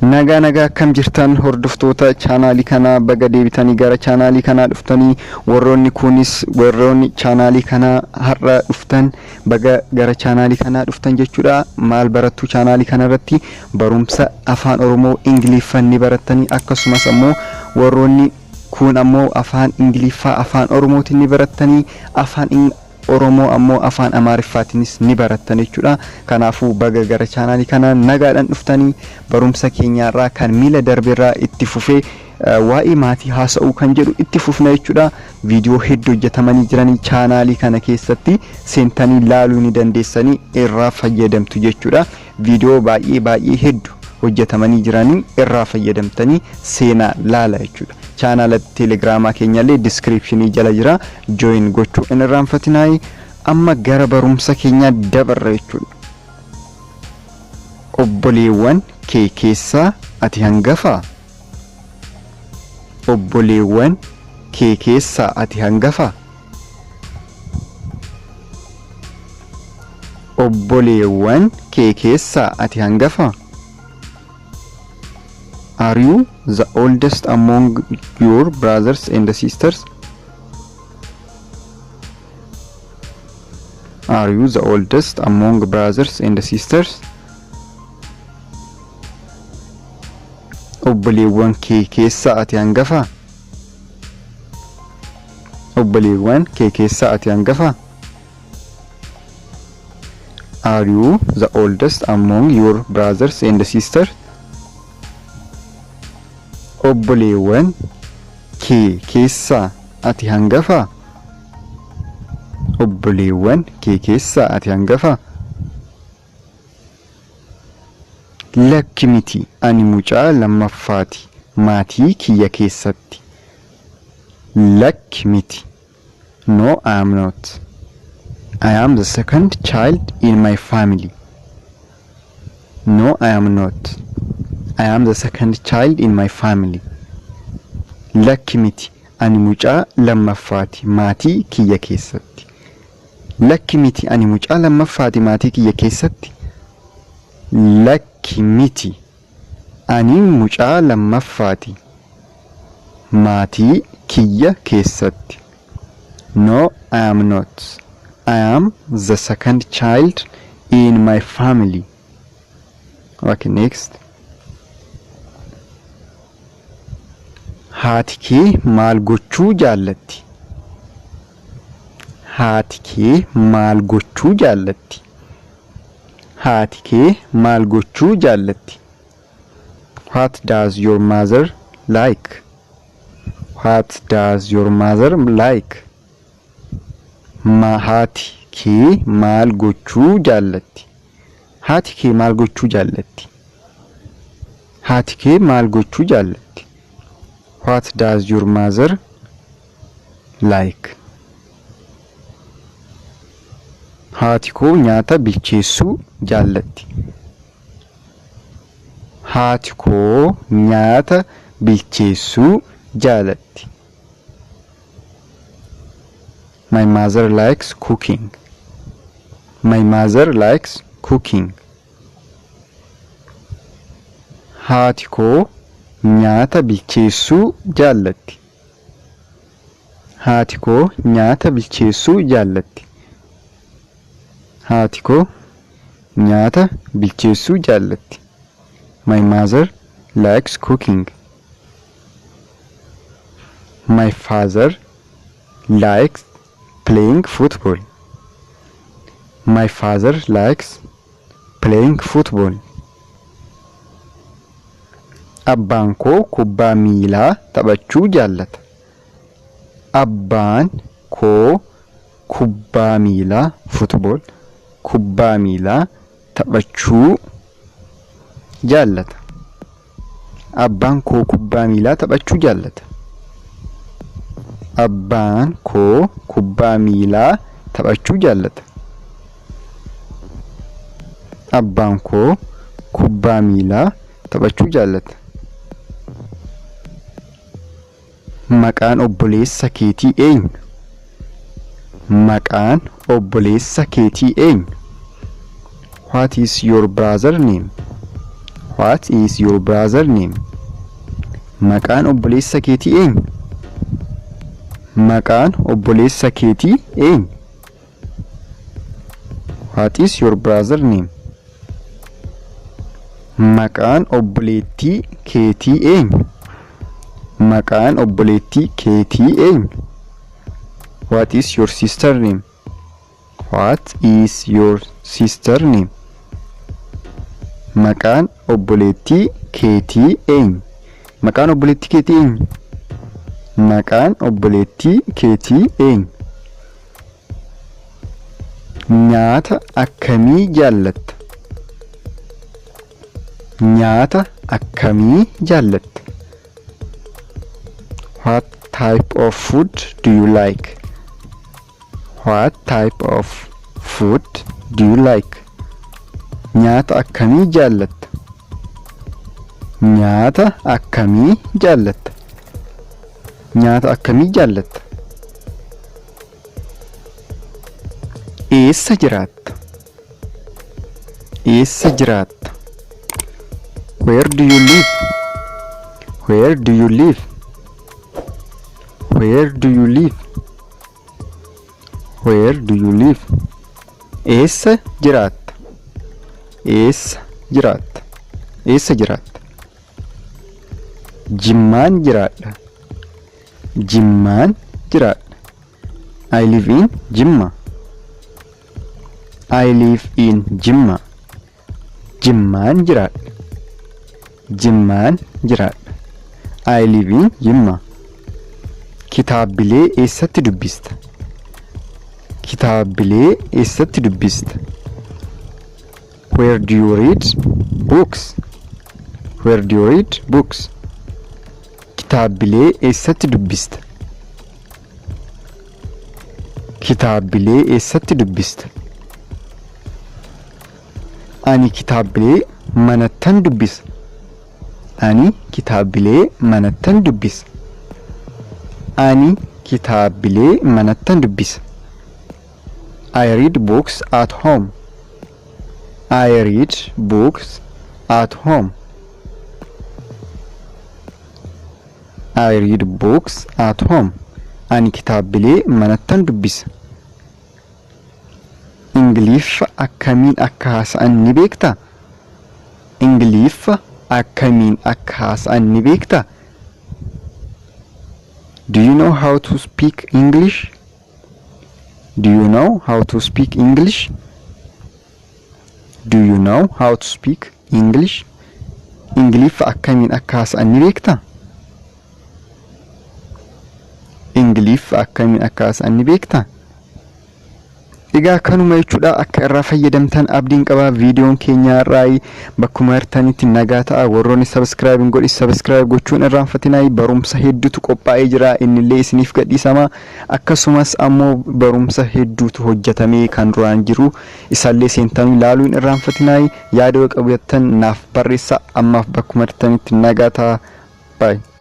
Nagaa nagaa, akkam jirtan hordoftoota chaanaalii kanaa? Baga deebitanii gara chaanaalii kanaa dhuftanii. Warroonni kunis, warroonni chaanaalii kanaa har'a dhuftan, baga gara chaanaalii kanaa dhuftan jechuudha. Maal barattu chaanaalii kanarratti? Barumsa Afaan Oromoo Ingiliffaan ni barattanii, akkasumas ammoo warroonni kun ammoo afaan Ingiliffaa Afaan Oromootiin ni barattanii, afaan Oromoo ammoo afaan Amaariffaatiinis ni barattan jechuudha. Kanaafuu baga gara chaanaalii kanaa nagaadhaan dhuftanii. Barumsa keenyaarraa kan miila darbeerraa itti fufee waa'ee maatii haasa'uu kan jedhu itti fufna jechuudha. Viidiyoo hedduu hojjetamanii jiranii chaanaalii kana keessatti seentanii laaluu ni dandeessanii, irraa fayyadamtu jechuudha. Viidiyoo baay'ee baay'ee hedduu hojjetamanii jiranii irraa fayyadamtanii seenaa laala jechuudha. Chaanaala Teelegiraamaa keenyallee description jala jira, join gochuu hin irraanfatinaayi. Amma gara barumsa keenyaa dabarra jechuudha. Obboleewwan kee keessaa ati hangafaa? Obboleewwan kee keessaa ati hangafaa? Obboleewwan kee keessaa ati hangafaa? Are you the oldest among your brothers and sisters? Are you the oldest among brothers and sisters? Obboleewwan kee keessaa ati hangafaa? Obboleewwan kee keessaa ati hangafaa? Are you the oldest among your brothers and sisters? Obboleewwan kee keessaa ati hangafaa? Obboleewwan kee keessaa ati hangafaa? Lakki miti, ani mucaa lammaffaati maatii kiyya keessatti. Lakki miti. No, I am not. I am the second child in my family. No, I am not. I am the second child in my family. Lakki miti, ani mucaa lammaffaati maatii kiyya keessatti. Lakki miti, ani mucaa lammaffaati maatii kiyya keessatti. Lakki miti, ani mucaa lammaffaati maatii kiyya keessatti. No, I am not. I am the second child in my family. Okay, next. Haati kee maal gochuu jaallatti? Haati kee maal gochuu jaallatti? Haati kee maal gochuu jaallatti? What does your mother like? What does your mother like? Ma haati kee maal gochuu jaallatti? Haati kee maal gochuu jaallatti? Haati kee maal gochuu jaallatti? What does your mother like? Haati koo nyaata bilcheessuu jaallatti. Haati koo nyaata bilcheessuu jaalatti. My mother likes cooking. My mother likes cooking. Haati koo nyaata bilcheessuu jaallatti. Haati koo nyaata bilcheessuu jaallatti. Haati koo nyaata bilcheessuu jaallatti. My mother likes cooking. My father likes playing football. My father likes playing football. Abbaan koo kubbaa miilaa taphachuu jaallata. Abbaan koo kubbaa miilaa, football, kubbaa miilaa taphachuu jaallata. Abbaan koo kubbaa miilaa taphachuu jaallata. Abbaan koo kubbaa miilaa taphachuu jaallata. Abbaan koo kubbaa miilaa taphachuu jaallata. Maqaan obboleessa keetii eenyu? Maqaan obboleessa keetii eenyu? What is your brother name? What is your brother name? Maqaan obboleessa keetii eenyu? Maqaan obboleessa keetii eenyu? What is your brother name? Maqaan obboleettii keetii eenyu? Maqaan obboleettii keetii eenyu? What is your sister name? What is your sister name? Maqaan obboleettii keetii eenyu? Maqaan obboleettii keetii eenyu? Maqaan obboleettii keetii eenyu? Nyaata akkamii jaallatta? Nyaata akkamii jaallatta? What type of food do you like? What type of food do you like? Nyaata akkamii jaallatta? Nyaata akkamii jaallatta? Nyaata akkamii jaallatta? Eessa jiraatta? Eessa jiraatta? Where do you live? Where do you live? Where do you live? Where do you live? Eessa jiraatta? Eessa jiraatta? Eessa jiraatta? Jimmaan jiraadha. Jimmaan jiraadha. I live in Jimma. I live in Jimma. Jimmaan jiraadha. Jimmaan jiraadha. I live in Jimma. Kitaabbilee eessatti dubbista? Kitaabbilee eessatti dubbista? Where do you read books? Where do you read books? Kitaabbilee eessatti dubbista? Kitaabbilee eessatti dubbista? Ani kitaabbilee manattan dubbisa. Ani kitaabbilee manattan dubbisa. Ani kitaabbilee manattan dubbisa. I read books at home. I read books at home. I read books at home. Ani kitaabbilee manattan dubbisa. Ingiliffa akkamiin akka haasa'an ni beektaa? Ingiliffa akkamiin akka haasa'an ni beektaa? Do you know how to speak English? Do you know how to speak English? Do you know how to speak English? Ingiliffa akkamiin akka haasa'an ni beektaa? Ingiliffa akkamiin akka haasa'an ni beektaa? Egaa kanuma jechuudha, akka irraa fayyadamtan abdiin qaba. Viidiyoon keenya irraa bakkuma jirtanitti nagaa ta'a. Warroonni subscribe hin godhin subscribe gochuun irraanfatinaa. Barumsa hedduutu qophaa'ee jira, innillee isiniif gadhiisama. Akkasumas ammoo barumsa hedduutu hojjetamee kan duraan jiru, isaallee seentanii ilaaluun irraanfatinaa. Yaada yoo qabaattan naaf barreessa. Ammaaf bakkuma jirtanitti nagaa ta'a. Baay'ee.